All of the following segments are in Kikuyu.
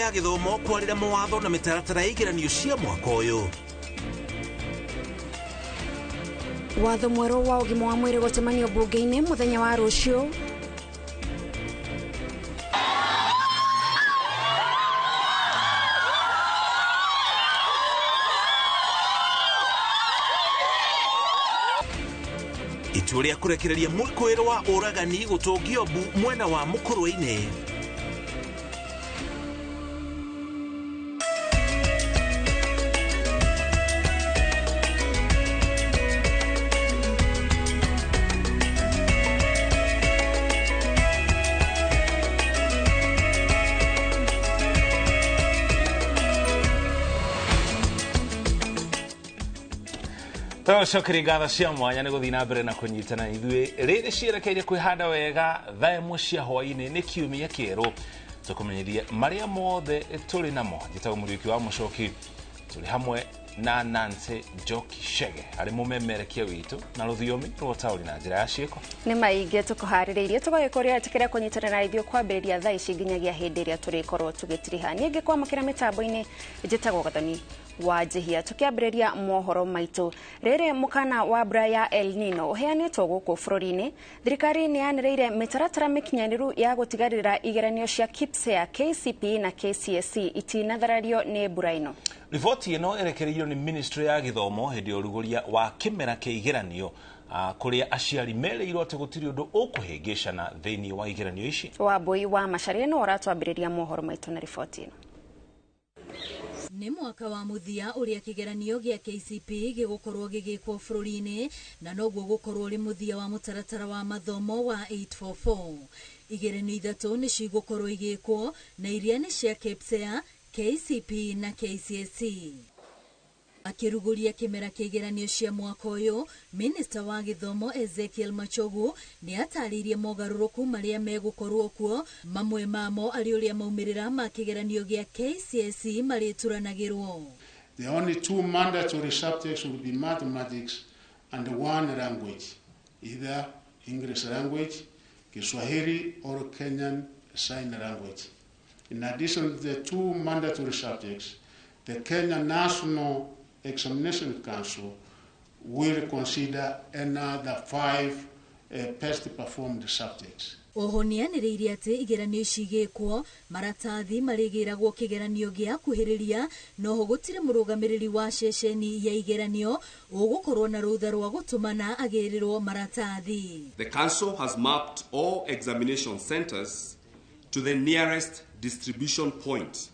Ya Gĩthomo kwarĩra mawatho na mĩtaratara ya igeranio cia mwaka ũyũ. Watho mwerũ wa ũgima wa mwĩrĩ gũcemanio mbunge-inĩ mũthenya wa rũciũ. Itua rĩa kũrekereria mwĩkũĩro wa ũragani gũtũngio mbu mwena wa Mũkũrwe-inĩ. Tũcokerie ngatho cia mwanya nĩ gũthiĩ na mbere na kũnyitana ithuĩ rĩrĩ cierekeire kwĩhanda wega thaa ĩmwe cia hwaĩ-inĩ nĩ kiumia kĩerũ tũkũmenyithie marĩa mothe tũrĩ namo. Njĩtagwo Mũriũki wa Mũcoki, tũrĩ hamwe na Nancy Njoki Chege arĩ mũmemerekia witũ na rũthiomi rwa ũtaũri na njĩra ya ciĩko. Nĩ maingĩ tũkũharĩrĩirie tũgagĩkũria ĩtĩkĩra kũnyitana na ithuĩ kwambĩrĩria thaa ici nginyagia hĩndĩ ĩrĩa tũrĩkorwo tũgĩtiriha. Niĩ ngĩkwamũkĩra mĩtambo-inĩ njĩtagwo Gathoni wa Njihia. Tukiambĩrĩria mohoro maitũ, rĩrĩ mũkana wa mbura ya El Nino ũheanĩtwo gũkũ bũrũri-inĩ, thirikari nĩ yanĩrĩire mĩtaratara mĩkinyanĩru ya gũtigĩrĩra igeranio cia KPSEA, KCPE na KCSE itinatharario nĩ mbura ĩno. Riboti ĩno ĩrekereirio nĩ Ministry ya Gĩthomo hĩndĩ ya ũrugũria wa kĩmera kĩa igeranio kũrĩa aciari merĩirwo atĩ gũtirĩ ũndũ ũkũhĩngĩcana thĩinĩ wa igeranio ici. Wambui wa Macharia no ũratwambĩrĩria mohoro maitũ na riboti ĩno. Nĩ mwaka wa mũthia ũrĩa kĩgeranio gĩa KCPE gĩgũkorwo gĩgĩkwo bũrũri-inĩ na noguo gũkorwo ũrĩ mũthia wa mũtaratara wa mathomo wa 844. Igeranio ithatũ nĩ cigũkorwo igĩkwo na iria nĩ cia KPSEA, KCPE na KCSE. Akĩrugũria kĩmera kĩa igeranio cia mwaka ũyũ, Minista wa Gĩthomo Ezekiel Machogu nĩ atarĩirie mogarũrũku marĩa megũkorwo kuo, mamwe mamo arĩ ũrĩa maumĩrĩra ma kĩgeranio gĩa KCSE marĩturanagĩrwo. The only two mandatory subjects will be mathematics and one language, either English language, Kiswahili or Kenyan Sign Language. In addition to the two mandatory subjects, the Kenya National Examination Council will consider another 5 best performed subjects. Oho nĩanĩrĩire atĩ igeranio ici igĩkwo maratathi marĩgĩragwo kĩgeranio gĩa kuhĩrĩria noho gũtirĩ mũrũgamĩrĩri wa ceceni ya igeranio ũgũkorwo na rũtha rwa gũtũmana agĩrĩrwo maratathi. The council has mapped all examination centers to the nearest distribution point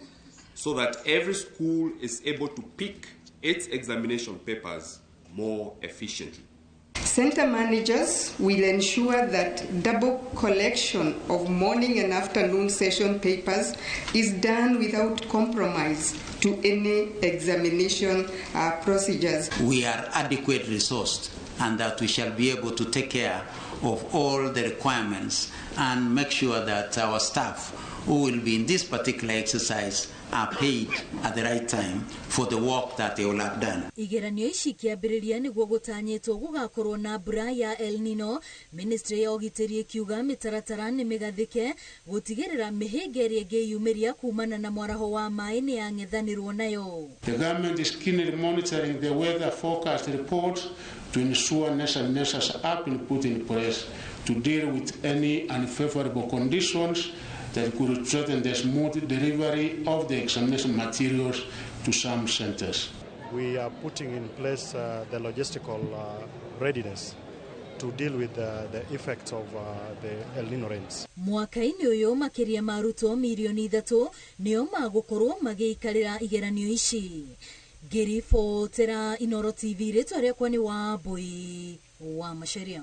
so that every school is able to pick its examination papers more efficiently. Center managers will ensure that double collection of morning and afternoon session papers is done without compromise to any examination procedures. We are adequately resourced and that we shall be able to take care of all the requirements and make sure that our staff who will be in this particular exercise are paid at the right time for the work that they will have done. Igeranio ici ikĩambĩrĩria nĩguo gũtanyĩtwo gũgakorwo na mbura ya El Nino. Ministry ya ũgitĩri ĩkiuga mĩtaratara nĩ mĩgathĩke gũtigĩrĩra mĩhĩnga ĩrĩa ĩngĩyumĩria kumana na mwaraho wa maĩ nĩ yang'ethanĩrwo nayo. The government is keenly monitoring the weather forecast reports to ensure necessary measures have been put in place to deal with any unfavorable conditions that could threaten the smooth delivery of the examination materials to some centers. We are putting in place the logistical readiness to deal with the effects of the El Nino rains. Mwaka-inĩ ũyũ makĩria ma arutwo mirioni 3 nĩo magũkorwo magĩikarĩra igeranio ici. Ngĩribotera Inoro TV, rĩtwa rĩakwa nĩ Wambui wa Macharia.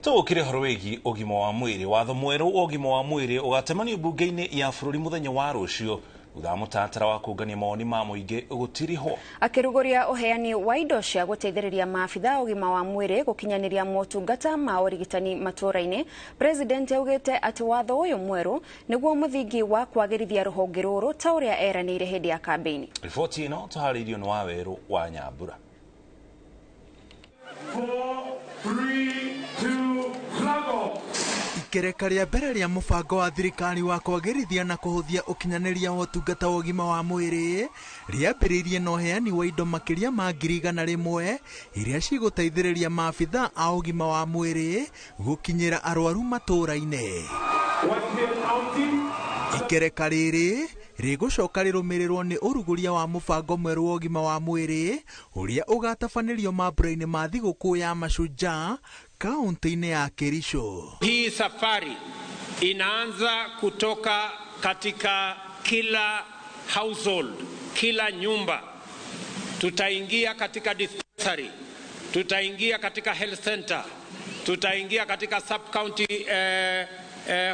Tũgũkĩre ũhoro wĩgiĩ ũgima wa mwĩrĩ. Watho mwerũ wa ũgima wa mwĩrĩ ũgatemanio mbunge-inĩ ya bũrũri mũthenya wa rũciũ thutha wa mũtaratara wa kũngania mawoni ma mũingĩ gũtirihwo. Akĩrugũria ũheani wa indo cia gũteithĩrĩria maabitha ũgima wa mwĩrĩ gũkinyanĩria motungata ma ũrigitani matũũra-inĩ, President augĩte atĩ watho ũyũ mwerũ nĩguo mũthingi wa kwagĩrithia rũhonge rũrũ ta ũrĩa eranĩire hĩndĩ ya kambĩini. Riboti ĩno tũharĩirio nĩ Wawerũ wa Nyambura. 4, 3, 2, flag off. Ikereka rĩa mbere rĩa mũbango wa thirikari wa kwagĩrithia na kũhũthia ũkinyanĩria wa ũtungata wa ũgima wa mwĩrĩ rĩambĩrĩirie na ũheani wa indo makĩria ma 100,000 iria cigũteithĩrĩria maabitha a ũgima wa mwĩrĩ gũkinyĩra arwaru matũũra-inĩ. Ikereka rĩrĩ rĩgũcoka rĩrũmĩrĩrwo nĩ ũrugũria wa mũbango mwerũ wa ũgima wa mwĩrĩ ũrĩa ũgatabanĩrio mambura-inĩ ma thigũkũ ya Mashujaa kaunti-inĩ ya Kericho. Hii safari inaanza kutoka katika kila household, kila nyumba. Tutaingia katika dispensary, tutaingia katika health center, tutaingia katika sub county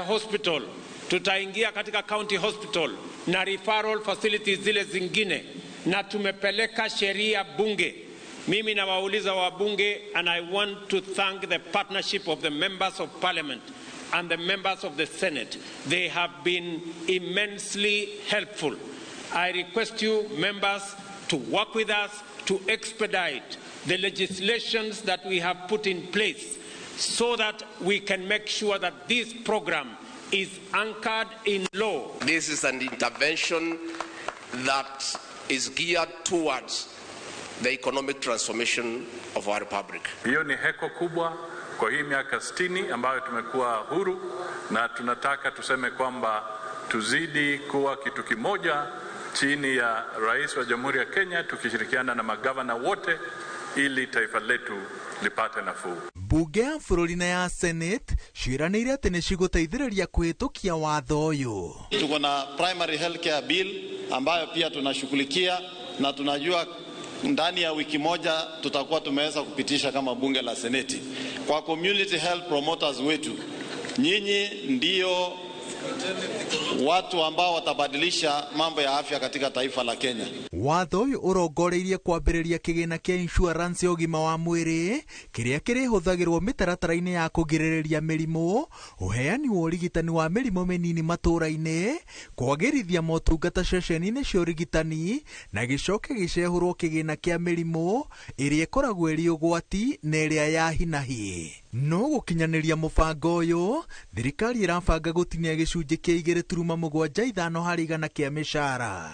hospital, tutaingia katika county hospital na referral facilities zile zingine, na tumepeleka sheria bunge. Mimi nawauliza wabunge, and I want to thank the partnership of the members of parliament and the members of the Senate. They have been immensely helpful. I request you, members, to work with us to expedite the legislations that we have put in place so that we can make sure that this program is anchored in law. This is an intervention that is geared towards the economic transformation of our republic. Hiyo ni heko kubwa kwa hii miaka 60 ambayo tumekuwa huru, na tunataka tuseme kwamba tuzidi kuwa kitu kimoja chini ya Rais wa Jamhuri ya Kenya, tukishirikiana na magavana wote ili taifa letu lipate nafuu. Bunge ya bũrũri na ya Senate ciĩranĩire atĩ nĩ cigũteithĩrĩria kũhĩtũkia watho ũyũ. Tuko na primary health care bill ambayo pia tunashughulikia na tunajua ndani ya wiki moja tutakuwa tumeweza kupitisha kama bunge la Seneti. Kwa community health promoters wetu, nyinyi ndio watu ambao watabadilisha mambo ya afya katika taifa la Kenya. Watho ũyũ ũrongoreirie kwambĩrĩria kĩgĩna kĩa insurance ya ũgima wa mwĩrĩ kĩrĩa kĩrĩhũthagĩrwo mĩtaratara-inĩ ya kũgirĩrĩria mĩrimũ, ũheani wa ũrigitani wa mĩrimũ mĩnini matũũra-inĩ, kwagĩrithia motungata ceceni-inĩ cia ũrigitani, na gĩcoke gĩcehũrwo kĩgĩna kĩa mĩrimũ ĩrĩa ĩkoragwo ĩrĩ ũgwati na ĩrĩa ya hinahi. No gũkinyanĩria mũbango ũyũ, thirikari ĩrabanga gũtinia gĩcunjĩ kĩa 2.75 harĩ igana kĩa mĩcara.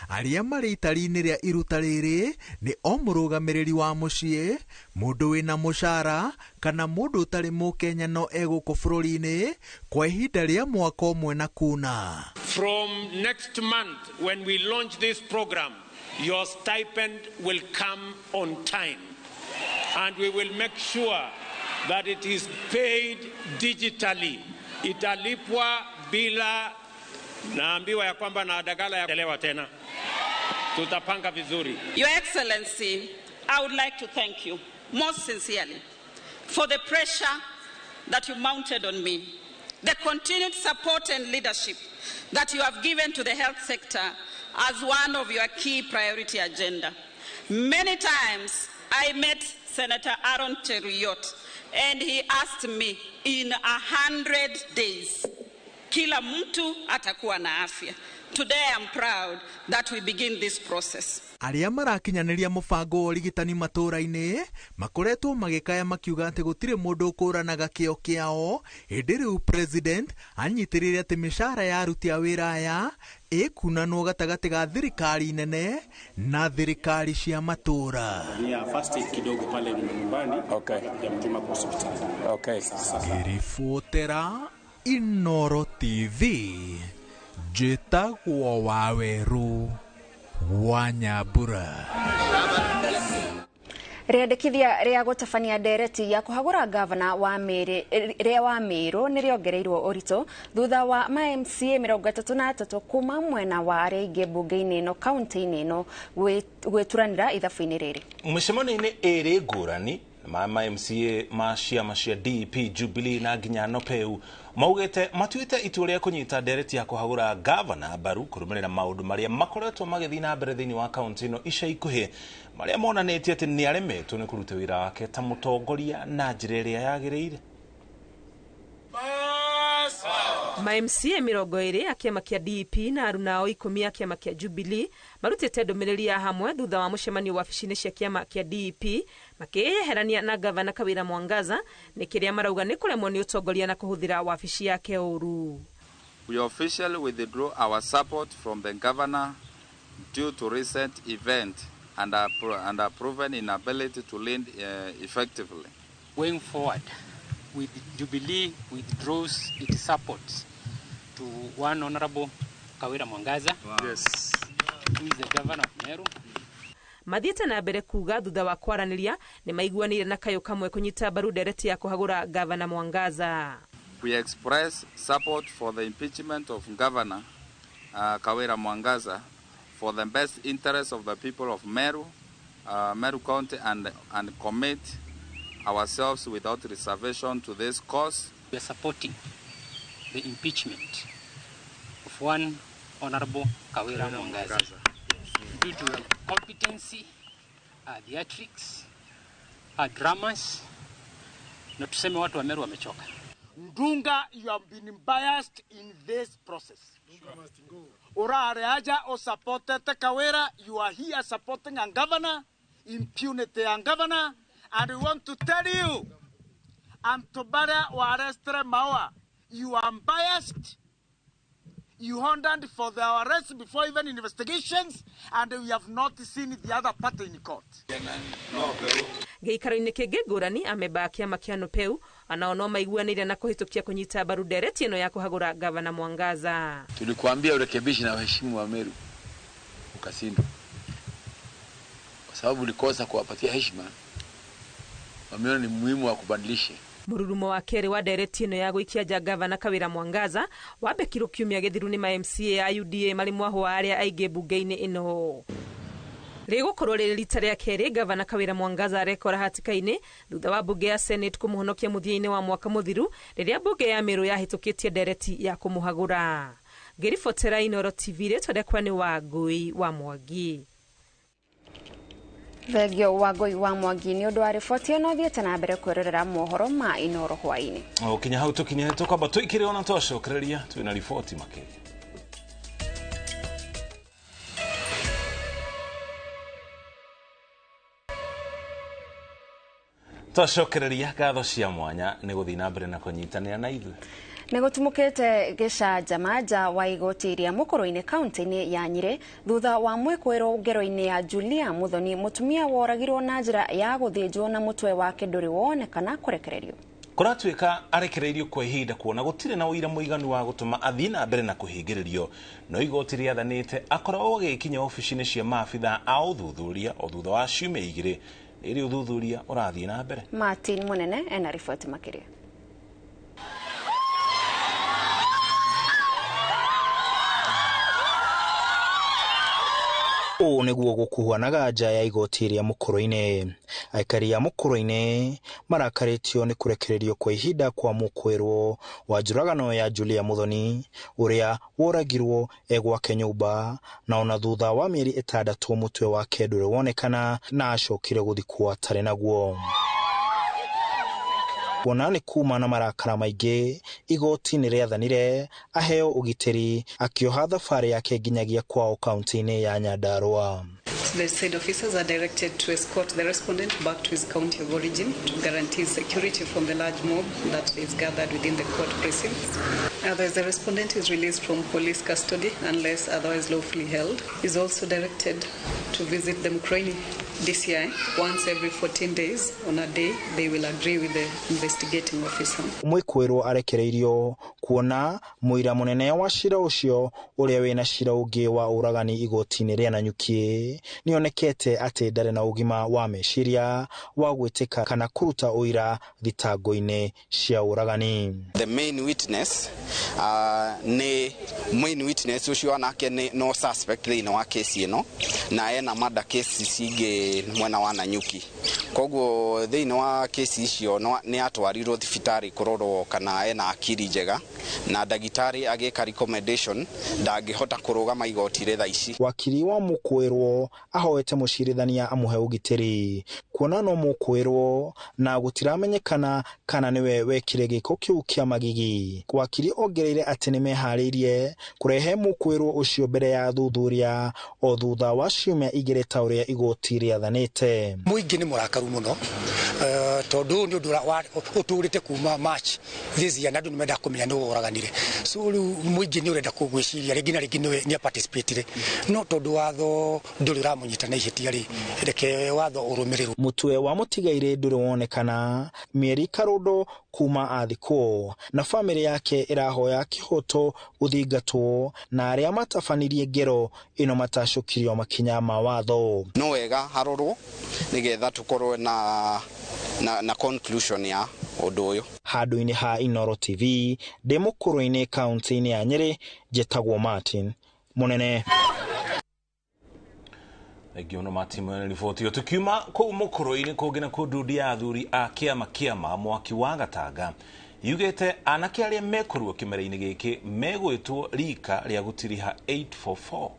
Arĩa marĩ itari-inĩ rĩa iruta rĩrĩ nĩ o mũrũgamĩrĩri wa mũciĩ, mũndũ wĩna mũcara kana mũndũ ũtarĩ mũkenya no egũkũ bũrũri-inĩ kwa ihinda rĩa mwaka ũmwe na kuna. From next month when we launch this program, your stipend will come on time and we will make sure that it is paid digitally. Italipwa bila, naambiwa ya kwamba na adagala ya elewa tena. Tutapanga vizuri. Your Excellency, I would like to thank you most sincerely for the pressure that you mounted on me, the continued support and leadership that you have given to the health sector as one of your key priority agenda. Many times I met Senator Aaron Cheruiyot and he asked me, in 100 days, kila mtu atakuwa na afya. Today I'm proud that we begin this process. Arĩa marakinyanĩria mũbango wa ũrigitani matũũra-inĩ makoretwo magĩkaya makiuga atĩ gũtirĩ mũndũ ũkũranaga kĩo kĩao, ĩndĩ rĩu president anyitĩrĩire atĩ mĩcara ya aruti a wĩra aya ĩkunanwo gatagatĩ ga thirikari nene na thirikari cia matũũra. Ngĩribotera Inoro TV, njĩtagwo Wawerũ wa Nyambura. Rĩandĩkithia rĩa gũtabania ndereti ya kũhagũra gavana wa Meru nĩ rĩongereirwo ũritũ thutha wa ma MCA 33 kuma mwena wa arĩa aingĩ mbunge-inĩ ĩno kaunti-inĩ ĩno gwĩturanĩra ithabu-inĩ rĩrĩ. Mĩcemanio-inĩ ĩrĩ ngũrani ma MCA ma ciama cia DP, Jubilee na nginya Nopeu maugĩte matuĩte itua rĩa kũnyita ndereti ya kũhagũra gavana mbaru kũrũmĩrĩra maũndũ marĩa makoretwo magĩthiĩ na mbere thĩinĩ wa kaunti ĩno ica ikuhĩ, marĩa monanĩtie atĩ nĩ aremetwo nĩ kũruta wĩra wake ta mũtongoria na njĩra ĩrĩa yagĩrĩire. Ma MCA 20 a kĩama kĩa DEP na arunao 10 a kĩama kĩa Jubilee marutĩte ndũmĩrĩri ya hamwe thutha wa mũcemanio wabici-inĩ cia kĩama kĩa DEP makĩyeherania na gavana Kawira Mwangaza nĩ kĩrĩa marauga nĩ kũremwo nĩ ũtongoria na kũhũthĩra wabici yake ũru. We officially withdraw our support from the governor due to recent event and our proven inability to lead effectively. Going forward, with Jubilee withdraws its support to one Honorable Kawira Mwangaza, wow. Yes. Who is the governor of Meru. Mathiĩte na mbere kuga thutha wa kwaranĩria nĩ maiguanĩire na kayũ kamwe kũnyita mbaru ndereti ya kũhagũra Gavana Mwangaza. We express support for the impeachment of Governor Kawira Mwangaza for the best interest of the people of Meru, Meru County, and commit ourselves without reservation to this cause. We are supporting the impeachment of one Honorable Kawira Mwangaza due to her competency, her theatrics, her dramas, na tuseme watu wa Meru wamechoka. Ndunga, you have been biased in this process. Urareaja o supported Kawira, you are here supporting a governor, impunity a governor, and we want to tell you, Antobara wa arrested Maua, you are biased. You ordered for the arrest before even investigations, and we have not seen the other party in court. Gĩikaro-inĩ kĩngĩ ngũrani amemba a kĩama kĩa Nupeu anao no maiguanĩire na kũhĩtũkia kũnyita mbaru ndereti ĩno ya kũhagũra Gavana Mwangaza. Tulikuambia urekebishe na waheshimu wa Meru, ukashindwa kwa sababu ulikosa kuwapatia heshima. Wameona ni muhimu wa kubadilisha. Mururumo wa kerĩ wa ndereti ĩno ya gũikia nja Gavana Kawira Mwangaza wambĩkirwo kiumia gĩthiru nĩ ma MCA a UDA marĩ mwahũ wa arĩa aingĩ mbunge-inĩ ĩno. Rĩgũkorwo rĩrĩ rita rĩa kerĩ Gavana Kawira Mwangaza arekora hatĩka-inĩ thutha wa mbunge ya Senate kũmũhonokia mũthia-inĩ wa mwaka mũthiru rĩrĩa mbunge ya Meru yahĩtũkĩtie ndereti ya kũmũhagũra. Ngĩribotera Inooro TV rĩtwa rĩakwa nĩ Wangũi wa Mwangi. Thengio Wangũi wa Mwangi nĩ ũndũ wa riboti ĩno thiĩte na mbere kwĩrorera mohoro ma Inooro hwaĩ-inĩ. Kinya hau tũkinye tũkwamba tũikĩre ona twacokereria twĩna riboti makĩria. Twacokereria ngatho cia mwanya nĩ gũthiĩ na mbere na kũnyitanĩra na ithuĩ. Nĩ gũtumũkĩte gĩcanjama nja wa igoti rĩa Mũkũrũ-inĩ kaunti-inĩ ya Nyĩrĩ thutha wa mwĩkũĩrwo ngero-inĩ ya Julia Muthoni mũtumia woragirwo na njĩra ya gũthĩnjwo na mũtwe wake ndũrĩ wonekana kũrekererio. Kũratuĩka arekereirio kwa ihinda kuona gũtirĩ na ũira mũiganu wa gũtũma athiĩ na mbere na kũhingĩrĩrio, no igoti rĩathanĩte akorwo agĩkinya obici-inĩ cia maabithaa a ũthuthuria o thutha wa ciumia 2 rĩrĩ ũthuthuria ũrathiĩ na mbere. Martin Munene ena riboti makĩria. Ũũ nĩguo gũkuhanaga nja ya igoti rĩa Mũkũrũ-inĩ. Aikari a Mũkũrũ-inĩ marakarĩtio nĩ kũrekererio kwa ihinda kwa mũkwĩrwo wa njũragano ya Julia Muthoni ũrĩa woragirwo e gwake nyũmba na ona thutha wa mĩeri 6 mũtwe wake ndũrĩ wonekana na acokire gũthikwo atarĩ naguo. Kuona nĩ kuma na marakara maingĩ igoti nĩ rĩathanire aheo ũgitĩri akĩoha thabarĩ yake nginyagia kwao kaunti-inĩ ya Nyandarua. The said officers are directed to escort the respondent back to his county of origin to guarantee security from the large mob that is gathered within the court precincts. Otherwise, the respondent is released from police custody unless otherwise lawfully held. Is also directed to visit the Mukurweini DCI once every 14 days. On a day, they will agree with the investigating officer. Mwĩkũĩrwo arekereirio kuona mũira mũnene wa cira ũcio ũrĩa wĩna cira ũngĩ wa ũragani igoti-inĩ rĩa Nanyuki nĩonekete atĩ ndarĩ na ũgima wa meciria wa gwĩtĩka kana kũruta ũira thitango-inĩ cia ũragani. The main witness nĩ main witness ũcio onake nĩ no suspect thĩinĩ wa kesi ĩno na ena murder case cingĩ mwena wa Nanyuki, koguo thĩinĩ wa kesi icio nĩ atwarirwo thibitarĩ kũrorwo kana ena akiri njega Na ndagĩtarĩ agĩka recommendation ndangĩhota kũrũgama igoti-rĩ thaa ici. Wakiri wa mũkwĩrwo ahoete mũcirithania amũhe ũgitĩri kuona no mũkwĩrwo na gũtiramenyekana kana nĩwe wekire gĩko kĩu kĩa magigi. Wakiri ongereire atĩ nĩmeharĩirie kũrehe mũkwĩrwo ũcio mbere ya athuthuria o thutha wa ciumia 2 ta ũrĩa igoti rĩathanĩte. Mũingĩ nĩ mũrakaru mũno tondũ nĩ ũndũ ũtũrĩte kuma March this year na andũ nĩ mendaga kũmenya nĩ woraganire. So rĩu mũingĩ nĩ ũrenda gwĩciria rĩngĩ na rĩngĩ nĩ aparticipatire, no tondũ watho ndũrĩ ũramũnyita na ihĩtia rĩ, reke watho ũrũmĩrĩrwo. Mũtwe wa mũtigairĩ ndũrĩ wonekana mĩeri karũndo kuma athikwo na bamĩrĩ yake ĩrahoya kĩhoto gũthingatwo na arĩa matabanirie ngero ĩno matacũkirio makinya ma watho. No wega harorwo nĩgetha tũkorwo na conclusion ya ũndũ ũyũ. Handũ-inĩ ha Inooro TV ndĩ mũkũrũ-inĩ kaunti-inĩ ya Nyĩrĩ, njĩtagwo Martin Mũnene. Thengiũ mũno Martin Mũnene riboti ĩyo. Tukiuma kũu mũkũrũ-inĩ kũngĩ na kũu ndundu ya athuri a kĩama kĩama mwaki wa Gatanga yugĩte anake arĩa mekũrua kĩmera-inĩ gĩkĩ megwĩtwo rika rĩa gũtiriha 844.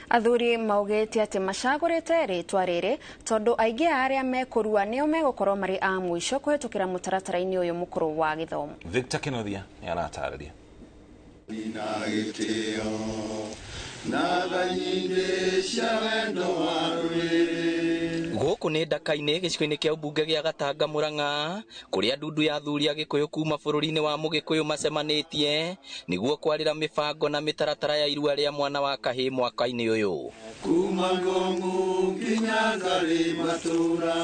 Athuri maugĩte atĩ macagũrĩte rĩtwa rĩrĩ tondũ aingĩ a arĩa mekũrua nĩo megũkorwo marĩ a mũico kũhĩtũkĩra mũtaratara-inĩ ũyũ mũkũrũ wa gĩthomo. Victor Kinothia nĩ aratarĩria. Gũkũ nĩ Ndaka-inĩ gĩcigo-inĩ kĩa ũmbunge gĩa Gatanga Mũrang'a kũrĩa ndundu ya athuri a Gĩkũyũ kuma bũrũri-inĩ wa Mũgĩkũyũ macemanĩtie nĩguo kwarĩra mĩbango na mĩtaratara ya irua rĩa mwana wa kahĩĩ mwaka-inĩ ũyũ. Kuma Ngong'u nginya Ngarĩ matũra.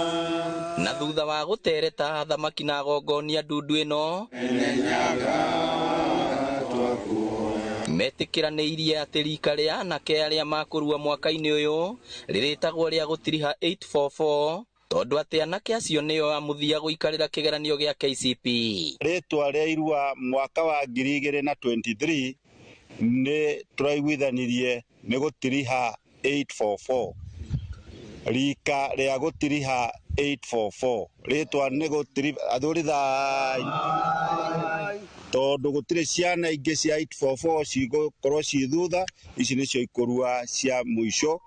Na thutha wa gũtereta athamaki na agongonia ndundu ĩno metĩkĩranĩirie atĩ rika rĩa anake arĩa makũrua mwaka-inĩ ũyũ rĩrĩtagwo rĩa gũtiriha 844 tondũ atĩ anake acio nĩo a mũthia gũikarĩra kĩgeranio gĩa KCPE. Rĩtwa rĩa irua mwaka wa 2023 nĩ tũraiguithanirie nĩ gũtiriha 844, rika rĩa gũtiriha 844, rĩtwa nĩ gũtiriha athuri thai tondũ gũtirĩ ciana ingĩ cia 844 cigũkorwo ci thutha, ici nĩcio ikũrua cia mũico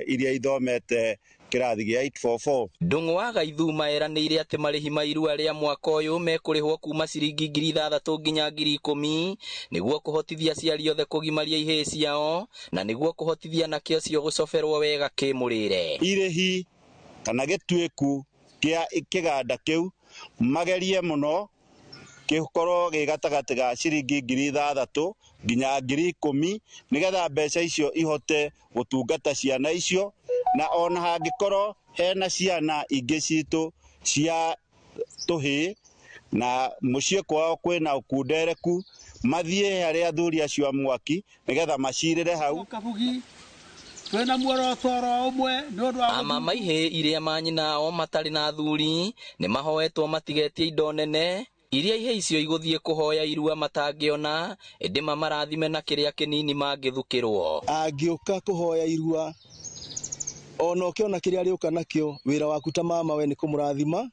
iria ithomete kĩrathi gĩa 844. Ndung'u wa Gaithuma eranĩire atĩ marĩhi ma irua rĩa mwaka ũyũ mekũrĩhwo kuma ciringi 6,000 nginya 10,000 nĩguo kũhotithia aciari othe kũgimaria ihĩĩ ciao na nĩguo kũhotithia anake acio gũcoberwo wega kĩmũrĩre. Irĩhi kana gĩtuĩku kĩa kĩganda kĩu magerie mũno gĩkorwo gĩ gatagatĩ ga ciringi 6,000 nginya 10,000 nĩgetha mbeca icio ihote gũtungata ciana icio, na ona hangĩkorwo hena ciana ingĩ citũ cia tũhĩĩ na mũciĩ kwao kwĩna ũkundereku mathiĩ harĩ athuri acio a mwaki nĩgetha macirĩre hau. Twĩna muoroto oro ũmwe nĩ ũndũ wa Amama ihĩĩ iria manyina ao matarĩ na athuri nĩ mahoetwo matigetie indo nene iria ihĩĩ icio igũthiĩ kũhoya irua matangĩona ĩndĩ mamarathime na kĩrĩa kĩnini mangĩthukĩrwo. Angĩũka kũhoya irua ona ũkĩona kĩrĩa arĩũka nakĩo, wĩra waku ta mama we nĩ kũmũrathima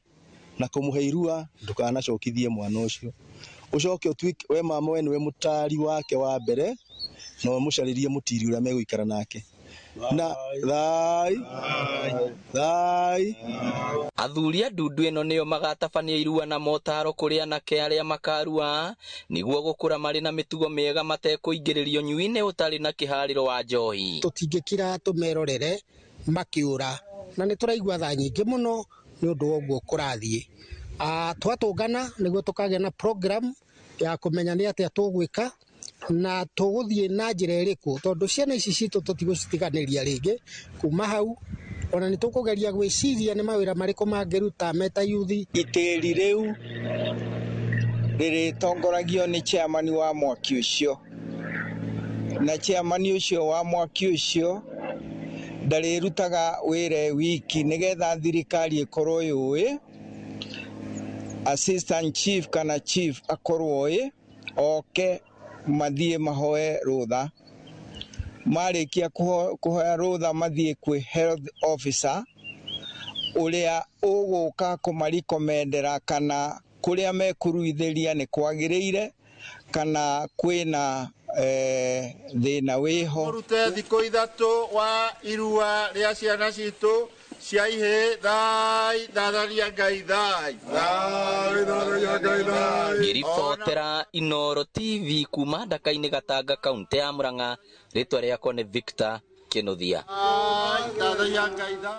na kũmũhe irua, ndũkanacokithie mwana ũcio. Ũcoke ũtuĩke we mama we nĩwe mũtari wake wa mbere na ũmũcarĩrie mũtiri ũrĩa megũikara nake. Na thai thai. Athuri a ndundu ĩno nĩo magatabania irua na motaro kũrĩ anake arĩa makarua nĩguo gũkũra marĩ na mĩtugo mĩega matekũingĩrĩrio nyui-inĩ ũtarĩ na kĩharĩro wa njohi. Tũtingĩkira tũmerorere makĩũra na nĩ tũraigua tha nyingĩ mũno nĩ ũndũ wa ũguo kũrathiĩ. Twatũngana nĩguo tũkagĩa na program ya kũmenya nĩ atĩa tũgwĩka na tũgũthiĩ na njĩra ĩrĩkũ tondũ ciana ici citũ tũtigũcitiganĩria rĩngĩ kuma hau. Ona nĩ tũkũgeria gwĩciria nĩ mawĩra marĩkũ mangĩruta meta yuthi. Itĩri rĩu rĩrĩtongoragio nĩ chairman wa mwaki ũcio, na chairman ũcio wa mwaki ũcio ndarĩrutaga wĩra wiki nĩgetha thirikari ĩkorwo yũĩ, assistant chief kana chief akorwo ĩ oke mathiĩ mahoe rũtha, marĩkia kũhoya rũtha mathiĩ kwĩ health officer ũrĩa ũgũka kũmarikomendera kana kũrĩa mekũruithĩria nĩ kwagĩrĩire Kana kwĩna thĩna wĩho. Rute thikũ 3 wa irua rĩa ciana citũ cia ihĩĩ thai thatharia Ngai thai thai thatharia Ngai thai. Ngĩribotera Inooro TV kuma Ndaka-inĩ Gatanga kaunti ya Murang'a, rĩtwa rĩakwa nĩ Victor Kinuthia. Thatharia Ngai thai.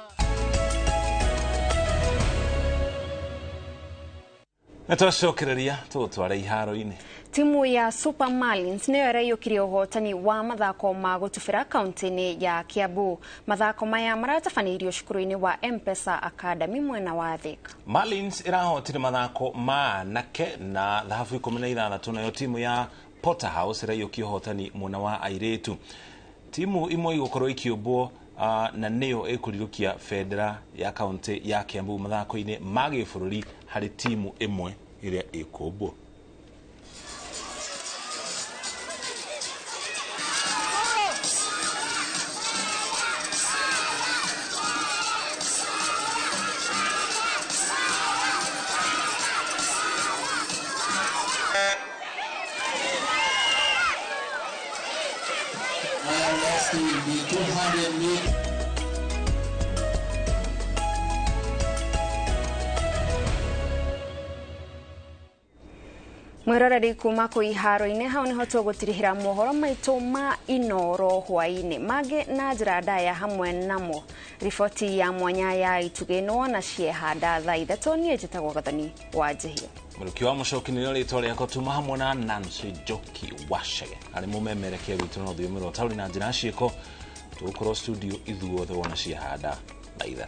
Na twacokereria tũgũtwara iharo-inĩ. Timu ya Super Marlins nĩyo ĩraiyũkirie ũhotani wa mathako ma gũtubĩra kaunti-inĩ ya Kiambu. Mathako maya maratabanĩirio cukuru-inĩ wa M-Pesa Academy mwena wa Thika. Marlins ĩrahotire mathako ma anake na thahabu 16, nayo timu ya Porterhouse ĩraiyũkia ũhotani mwena wa airĩtu. Timu imwe igũkorwo ikĩũmbwo na nĩyo ĩkũrirũkia bendera ya kaunti ya Kiambu mathako-inĩ ma gĩbũrũri harĩ timu ĩmwe ĩrĩa ĩkũmbwo. Mwiroreri kuma kũ iharo-inĩ hau niho tũgũtirihĩra mohoro maitũ ma Inooro hwaĩ-inĩ mangĩ na njĩra ndaya hamwe namo riboti ya mwanya ya itugĩ nĩwona ciehanda thaa 3. Niĩ njĩtagwo Gathoni wa Njihia. Mũrũki wa mũcoki nĩrĩo rĩtwa rĩakwa, tuma hamwe na Nancy Njoki Wachege arĩ mũmemerekia witũ na rũthiomi rwa taũni na njĩra ciĩko. Tũgũkorwo studio ithuothe wona ciehanda thaa 3.